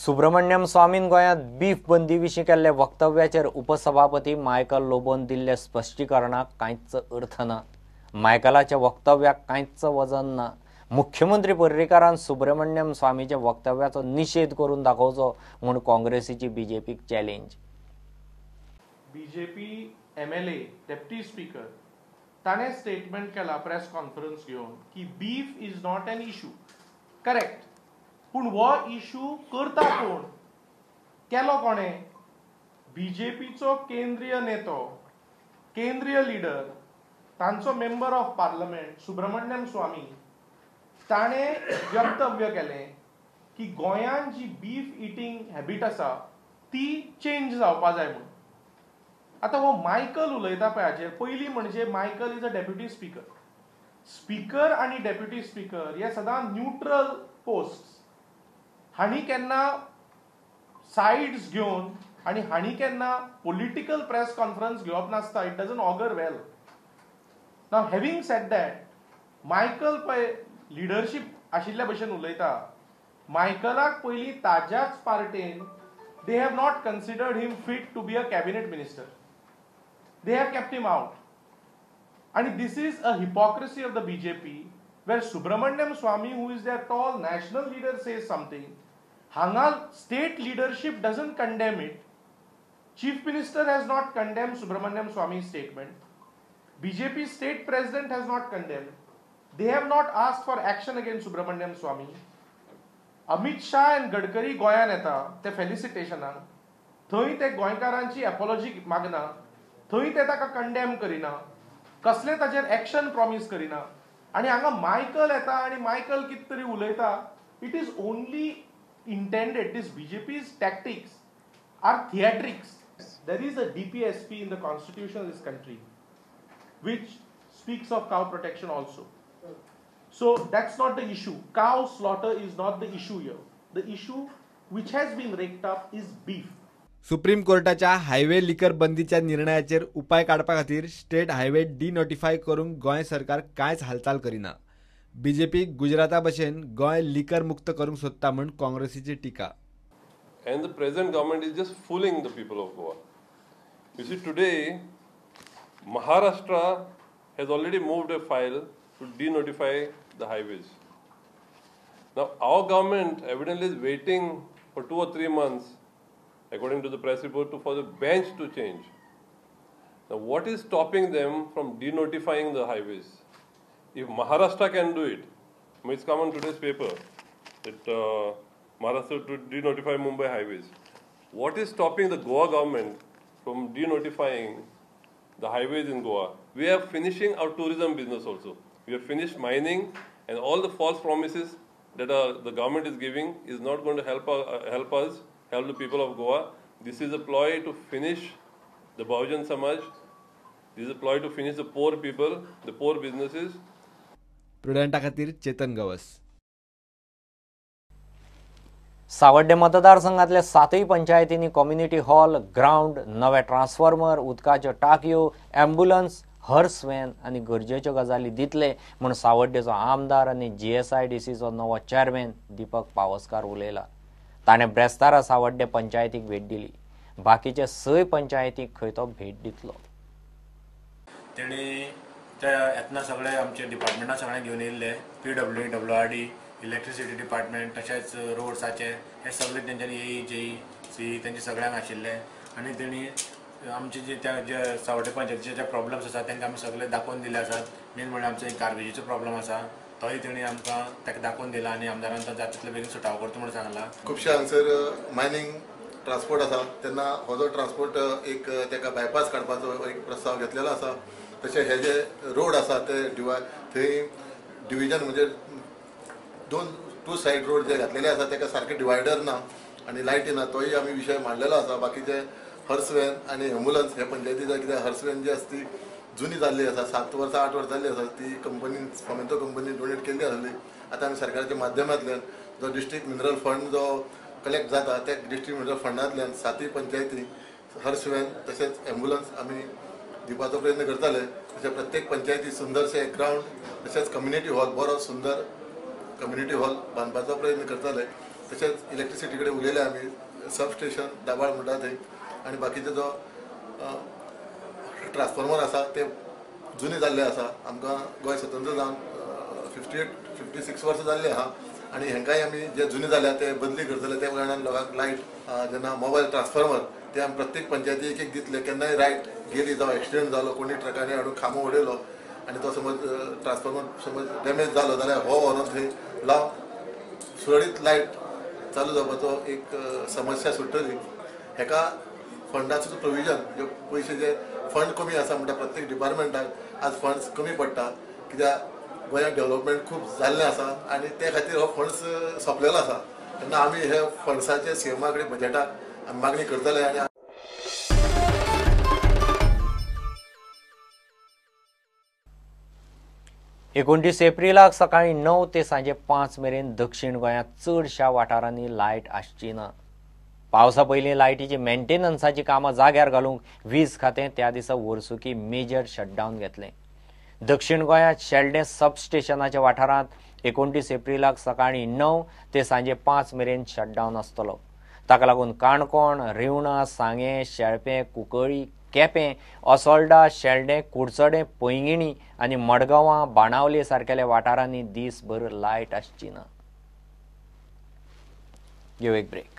सुब्रमण्यम स्वामीन गोंयांत बीफ बंदी विशीं केल्ले वक्तव्याचेर उपसभापती मायकल लोबोन दिल्ले स्पश्टीकरणाक कांयच अर्थ ना. मायकलाच्या वक्तव्याक कांयच वजन ना. मुख्यमंत्री पर्रीकारान सुब्रमण्यम स्वामीच्या वक्तव्याचो निशेध करून दाखोवचो म्हूण काँग्रेसीची बीजेपीक challenge. BJP MLA deputy speaker ताणें स्टेटमेंट केला प्रेस कॉन्फरन्स घेवन की beef is not an issue. Correct, पूण हो इशू करता कोण, केलो कोणें? बीजेपीचो केंद्रीय नेतो, केंद्रीय लिडर, तांचो member of parliament Subramanian Swamy ताणें वक्तव्य केलें की गोंयांत जी बीफ इटींग हॅबीट आसा ती चेंज जावपा जाय म्हणून. आतां हो मायकल उलयता पळय हाचेर, पयलीं म्हणजे Michael is a deputy speaker. Speaker आनी डेप्युटी स्पीकर हे सदां न्यूट्रल पोस्ट, हांणी केन्ना सायड्स घेवन आनी हांणी केन्ना पॉलिटिकल प्रेस कॉन्फरन्स घेवप नासता. It doesn't augur well. Now having said that, Michael पळय लिडरशीप आशिल्ल्या भशेन उलयता. मायकलाक पयलीं ताज्याच पार्टेन they have not considered him fit to be a cabinet minister. They have kept him out. And this is a hypocrisy of the BJP where Subramanian Swamy, who is their tall national leader, says something. Hanga state leadership doesn't condemn it. Chief Minister has not condemned Subramanian Swamy's statement. BJP state president has not condemned. They have not asked for action against Subramanian Swamy. Amit Shah and Gadkari गोंयांत येता ते फेलिसिटेशनाक, थंय ते गोंयकारांची apiology मागना, थंय ते ताका condemn करिना, कसलें ताचेर एक्शन प्रॉमीस करिना. आनी हांगा मायकल येता आनी मायकल कितें तरी उलयता. It is only intended, this BJP's tactics are theatrics. There is a DPSP in the constitution of this country which speaks of cow protection also. So that's not the issue. Cow slaughter is not the issue here. The issue which has been raked up is beef. Supreme कोर्टाच्या highway liquor बंदीच्या निर्णयाचेर उपाय काडपा खातीर state highway डिनोटिफाय करूंक गोंय सरकार कांयच हालचाल करिना. बीजेपी गुजराता भशेन गोंय लिकर मुक्त करूंक सोदता म्हूण काँग्रेसीची टिका. And the present government is just fooling the people of Goa. You see, today Maharashtra has already moved a file to denotify the highways. Now our government evidently is waiting for 2 or 3 months, according to the press report, for the bench to change. Now what is stopping them from denotifying the highways? If Maharashtra can do it, I mean, it's come on today's paper that Maharashtra to denotify Mumbai highways. What is stopping the Goa government from denotifying the highways in Goa? We are finishing our tourism business also. We have finished mining, and all the false promises that the government is giving is not going to help us, help the people of Goa. This is a ploy to finish the Bahujan Samaj. This is a ploy to finish the poor people, the poor businesses. प्रुडंटा खातीर चेतन गवस. सावड्डे मतदारसंघातल्या 7 पंचायतींनी community hall, ground, नवे transformer, उदकाच्यो टाकयो, ambulance, hers van आनी गरजेच्यो गजाली दितले म्हूण सावड्डेचो आमदार आनी GSIDCचो नवो चेअरमॅन दीपक पावसकार उलयला. ताणें ब्रेस्तारा सावड्डे पंचायतीक भेट दिली. बाकीचे 6 पंचायतीक खंय तो भेट दितलो. तेणी ते येतना सगळे आमचे डिपार्टमेंटां सगळें घेवन येयल्ले, PW, WRD, electricity department, तशेंच रोड्साचे हे सगळे तेंच्यांनी AE, JE, CE तेंचे सगळ्यांक आशिल्ले. आनी तेणी आमचे जे त्या जे सावड्डे पंचायतीचे जे प्रॉब्लम्स आसा तांकां आमी सगळे दाखोवन दिले आसात. मेन म्हणल्यार आमचो एक गार्बेजीचो प्रॉब्लम आसा तोय तेणी आमकां ताका दाखोवन दिला आनी आमदारान तो जाता तितले बेगीन सुटावो करता म्हूण सांगला. खुबशे हांगसर मायनींग ट्रान्सपोर्ट आसा तेन्ना हो जो ट्रान्सपोर्ट एक ताका बायपास काडपाचो एक प्रस्ताव घेतलेलो आसा. तशें हे जे रोड आसा ते थंय डिविजन म्हणजे 2 सायड रोड जे घातलेले आसा ताका सारके डिवायडर ना आनी लायटी ना, तोय आमी विशय मांडलेलो आसा. बाकीचे हर्स व्हॅन आनी एम्बुलन्स हे पंचायतीच्या कित्याक हर्स व्हॅन जी आसा ती जुनी जाल्ली आसा, 7 वर्सां 8 वर्सां जाल्ली आसा, ती कंपनी फोमेंतो कंपनी डोनेट केल्ली आसली. आतां आमी सरकाराच्या माध्यमांतल्यान जो डिस्ट्रिक्ट मिनरल फंड जो कलेक्ट जाता त्या डिस्ट्रिक्ट मिनरल फंडांतल्यान 7 पंचायती हर्स व्हॅन तशेंच एम्बुलन्स आमी दिवपाचो प्रयत्न करताले. तशें प्रत्येक पंचायती सुंदरशें ग्रावंड तशेंच कम्युनिटी हॉल, बरो सुंदर कम्युनिटी हॉल बांदपाचो प्रयत्न करताले. तशेंच इलेक्ट्रिसिटी कडेन उलयले आमी, सब स्टेशन दाबाळ म्हणटा थंय आनी बाकीचे जो ट्रान्सफॉर्मर आसा ते जुने जाल्ले आसा. आमकां गोंय स्वतंत्र जावन 58 56 वर्सां जाल्ले आहा आनी हेंकांय आमी जे जुने जाल्या ते बदली करतले. त्या कारणान लोकांक लायट जेन्ना मोबायल ट्रान्सफॉर्मर ते आमी प्रत्येक पंचायती एक एक दितले. केन्नाय लायट गेली जावं एक्सिडंट जालो, कोणी ट्रकांनी हाडून खांबो उडयलो आनी तो समज ट्रान्सफॉर्मर समज डॅमेज जालो जाल्यार हो व्हरोन थंय लावन सुरळीत लायट चालू जावपाचो एक समस्या सुट्टली. हेका फंडाचो प्रोविजन, जे पयशे जे फंड कमी आसा म्हणटा प्रत्येक डिपार्टमेंटाक आज फंड्स कमी पडटा, कित्याक गोंयांत डेव्हलपमेंट खूब जाल्लें आसा आनी ते खातीर हो फंड्स सोंपलेलो आसा. तेन्ना आमी हे फंड्साचे सीएमा कडेन बजेटाक आमी मागणी करतले. आनी 29 एप्रिलाक सकाळीं 9 ते सांजे 5 मेरेन दक्षिण गोंयांत चडश्या वाठारांनी लायट आसची ना. पावसा पयलीं लायटीची मेंटेनन्साची कामां जाग्यार घालूंक वीज खातें त्या दिसा वर्सुकी मेजर शटडावन घेतलें. दक्षिण गोंयांत शेल्डें सब स्टेशनाच्या वाठारांत 29 एप्रिलाक सकाळीं 9 ते सांजे 5 मेरेन शटडावन आसतलो. ताका लागून काणकोण, रिवणा, सांगें, शेळपें, कुंकळी, केपें, असोल्डा, शेल्डें, कुडचडें, पैंगिणी आनी मडगांवां, बाणावले सारकेल्या वाठारांनी दीसभर लायट आसची ना. घेवं एक ब्रेक.